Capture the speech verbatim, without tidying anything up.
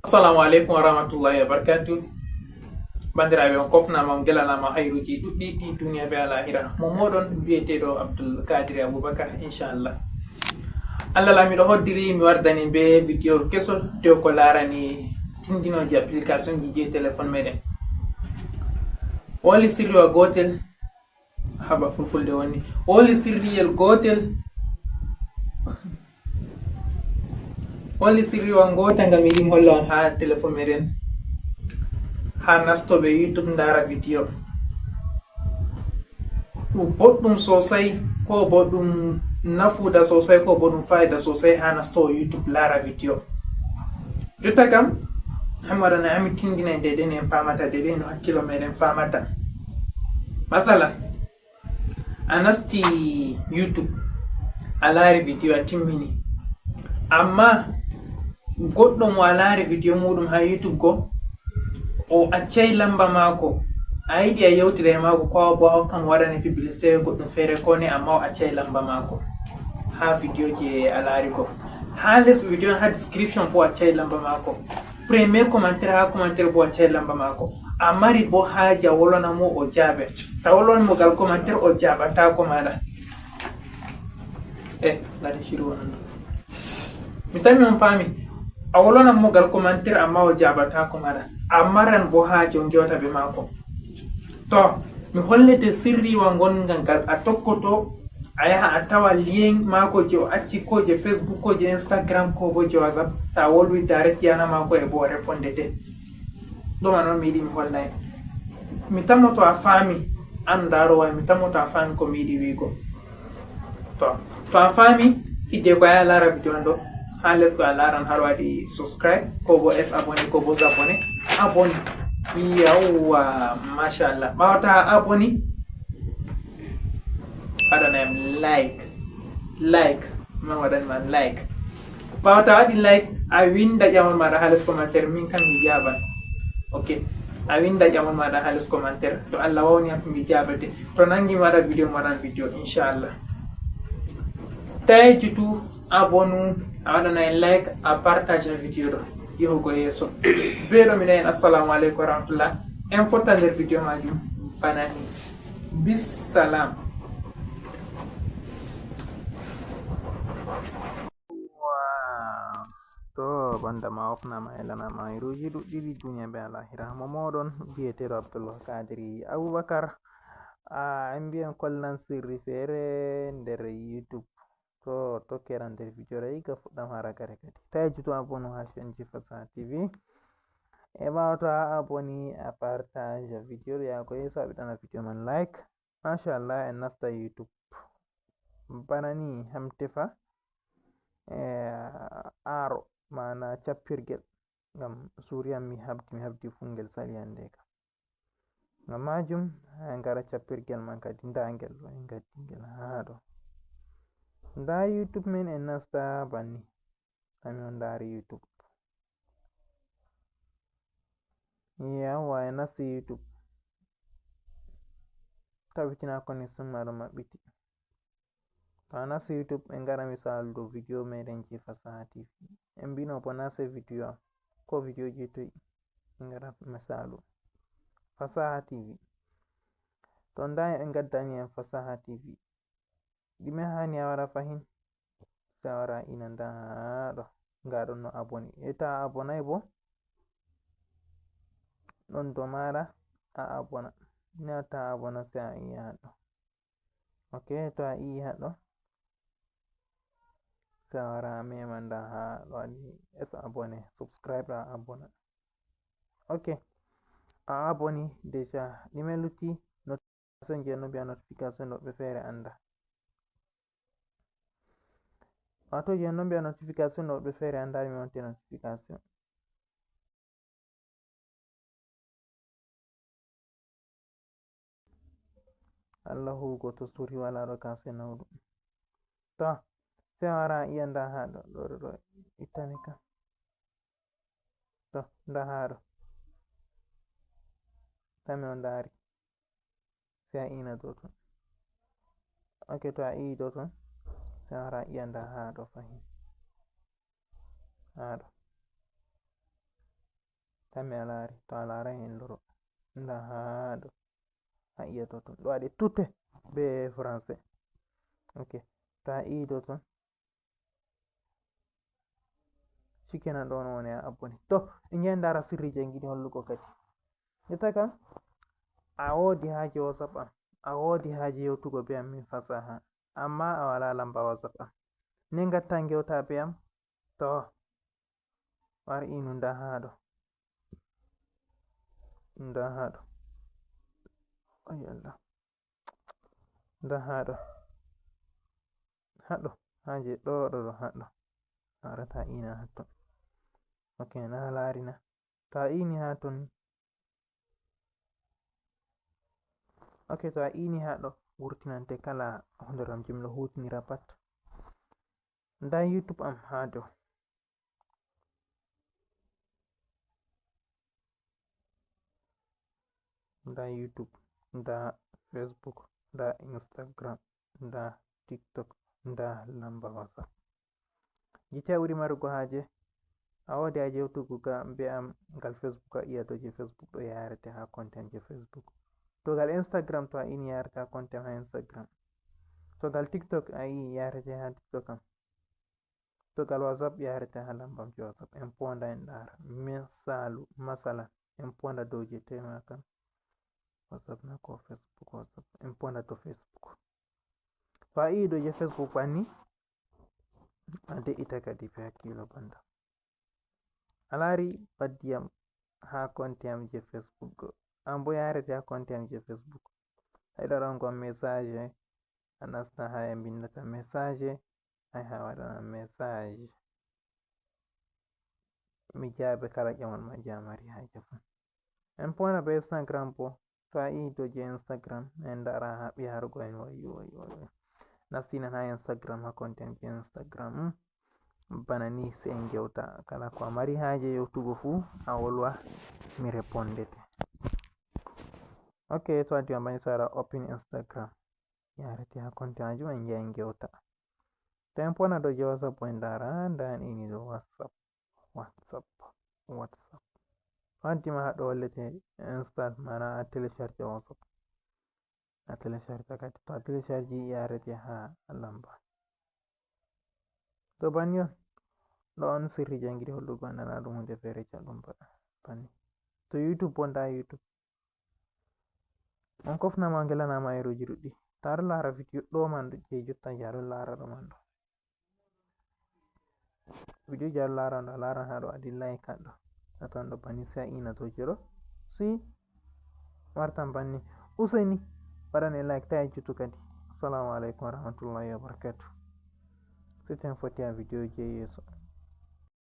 Assalamu aleykum wa rahmatullahi wa barakatuh. Banndiraaɓe, on kofnaama, on gelanama hayruuji ɗuɗɗi ɗi duniya be alahira. Mo moɗon biyeteeɗo Abdul Kadiri Abubakar, inchallah. Allah laamiɗo hoddiri mi wardani be video kesol dow ko laarani tindinooji application ji je téléphone meɗen. Woli sirriwa gootel, haba fulfulde woni, woli sirriyel gootel. Woli sirriwa ngoota ngam yiɗi mi holla on ha téléphone meɗen. Ha nastoɓe YouTube ndaara video. Ɗum boɗɗum sosai, ko bo ɗum nafuda sosai, ko bo ɗum fayida sosai ha nastowo YouTube laara video. Jotta kam, hami waɗana, hami tindina dede en pamata, dede no hakkilo meɗen famata. Masala, a nasti YouTube, a laari video, a timmini. Amma goɗɗo mo a laari video muɗum ha YouTube go, o accai lamba maako, a yiɗi a yewtida e maako, ko awa bo a hokkan waɗane publicité goɗɗum feere ko ne, amma o accai lamba maako ha video je a laari go. Ha les video, ha description bo accai lamba maako. Premier commentaire ha commentaire bo accai lamba maako. A mari bo haaja wolona mo o jaabe. Ta wolon mo gal commentaire o jaabatako maɗa. Eh, ngati shiru wonon. Mi tammi on paami. A wolona mo gal commentaire amma o jaabatako maɗa. A maran bo haaja o ngewta be maako. To, mi hollete sirriwa ngonga ngal a tokkoto, a yaha a tawa lien maako je o acci ko je Facebook ko je Instagram ko bo je WhatsApp. Ta wolwi direct yana maako e bo o répondete. Ɗum a non mi yiɗi mi hollay. Mi tammoto a faami, an ndaaro way, mi tammoto a faami ko mi yiɗi wiigo. To, to a faami, hidde ko a laara video ɗo. Ha les ko a laaran har waɗi subscribe, ko bo es abonné, ko bo s'abonné. Abonné. Yawwa, mashallah. Ɓawta abonné, waɗana yam like. Like. Man waɗan ma like. Ɓawta waɗi like, a winda ƴamol maɗa ha les commentaire, min kam mi jaban. Ok. A winda ƴamol maɗa ha les commentaire. To Allah wawni yam mi jabate. To nangi mi waɗa video, mi waɗan video, inchallah. Tawi jutu, abonné, a waɗana en like, a partage video ɗo. Yehugo yeeso. Be ɗo mi ɗo en assalamu aleykum wa rahmatullah. En fotta nder video majum. Bana ni. Bissalam. Wa-, to, banda ma ofnama e lanama e ruuji ɗuɗɗi ɗi duniya be alahira. Mo moɗon biyeteeɗo Abdullah Kadiri Abubakar. A, en mbiyan kollan sirri feere nder YouTube. To, tokkeran nder video ɗo, iga fuɗɗam hara gare kadi. Tawi jutu abonné ha chaîne ji Fasaha T V. E ɓawo to a abonné, a partage video ɗo, yaa ko yeeso, a ɓiɗɗana video man like. Machallah, en nasta YouTube. Bana ni, ham tefa, e, aaro, maana cappirgel. Ngam suriyam mi habdi, mi habdi fu ngel sali hande ka. Ngam majum, ha en ngara cappirgel man kadi, nda ngel ɗo, en gaddi ngel ha ɗo. Nda YouTube men, en nasta banni. Ami on ndaari YouTube. Yawwa, en nasti YouTube. Tabitina connexion ma ɗo maɓɓiti. To a nasti YouTube, en ngara misalu dow video meɗen je Fasaha T V. En mbino bo na se video am, ko video je toy. En ngara misalu. Fasaha T V. To nda en gaddani en Fasaha T V. Ɗime hani a wara fahin. Sai a wara ina nda ɗo. Nga ɗon no abonné. E ta abonné bo. Ɗon do mara a abonné. Na ta abonné sai a iya ɗo. Ok, to a iwi haɗɗo, sai a wara a mema nda ha ɗo waɗi es abonné, subscribe, a abonné. Ok, a abonné déjà, ɗime lutti? Notification je no mbiya notification, woɓɓe feere anda. Wato je no mbiya notification, woɓɓe feere anda, mi wonte notification. Allah hugo to suri wala ɗo ka sai nawɗum. To, sai a wara a iya nda ha ɗo, ɗo, ɗo, ɗo, ittani ka. To, nda ha ɗo. Tami o ndari. Sai a ina dow ton. Ok, to a iwi dow ton, sai a wara a iya nda ha ɗo fahin. Ha ɗo. Kammi a laari, to a laaray en loro. Nda haa ɗo. A iya to ton. Ɗo waɗi tute be français. Ok. To a ii ɗo ton. Shikenan ɗo on woni a abonné. To, en yahi ndaara sirriiji en giɗi hollugo kadi. Ƴetta kam, a woodi haaje WhatsApp am. A woodi haaje yewtugo be am min fasaha. Amma a wala lamba WhatsApp am. Ne ngatta ngewta be am? To, war inu nda haa ɗo. Nda haa ɗo. Ay Allah. Nda haa ɗo. Haa ɗo. Haa je ɗo, ɗo, ɗo, haa ɗo. Haarata ina haa ton. Ok, na laari na. To a ini haa ton. Ok, to a ini haa ɗo, wurtinante kala hunde ram jimlo hutinira pat. Nda YouTube am haa dow. Nda YouTube, nda Facebook, nda Instagram, nda TikTok, nda lamba WhatsApp. Jite a ɓuri marugo haaje, a woodi haaje yewtugo ga be am ngal Facebook, a iya dow je Facebook ɗo yarete haa konte am je Facebook. To ngal Instagram, to a ini yarete haa konte am haa Instagram. To ngal TikTok a ii yarete haa TikTok am. To ngal WhatsApp yarete haa lamba am je WhatsApp. En ponda en ndaara. Misalu, masala, en ponda dow je tema kan. WhatsApp na ko Facebook, WhatsApp. En ponda to Facebook. To a ii dow je Facebook banni, a de'ita kadi be hakkiilo banda. A laari baddi am haa konte am je Facebook go. An bo yarete haa konte am je Facebook. Ay ɗo ɗon gon message, a nasta haa e mbindata message, ay haa waɗana message. Mi jaabe kala ƴamon ma jamari haaje fuu. En pona be Instagram bo. To a ii dow je Instagram, en ndaara haa ɓe harugo en wayo, wayo, wayo. Nastinan haa Instagram, haa konte am je Instagram. Hmm. Bana ni sey en ngewta. Kala ko a mari haaje yewtugo fuu, a wolwa, mi repondete. Ok, to a diwa mbani so a waɗa open Instagram. Yarete haa konte majum, en njaha en ngewta. To en pona dow je WhatsApp, en ndaara, nda en ini dow WhatsApp. WhatsApp, WhatsApp. Waddi ma haɗo wallete install, mana a télécharge WhatsApp. A télécharge kadi. To a télécharge yarete haa lamba. To banni on, ɗo on sirri jangiɗi hollugo a nana ɗum hunde feere caɗɗum ba-, banni. To YouTube bo nda YouTube. On kofnama, on ngelanama ayruji ɗuɗɗi. Ta ɗo laara video ɗo man ɗo je jotta je a ɗo laara ɗo man ɗo. Video je a ɗo laara ɗo, a laara ha ɗo adi like haɗo. A tawan ɗo banni sai a ina dow je ɗo. Si wartan banni. Useni waɗane like ta e jutu kadi. Assalamu alaikum warahmatullahi wabarakatuh. Sitten foti ha video je yeso.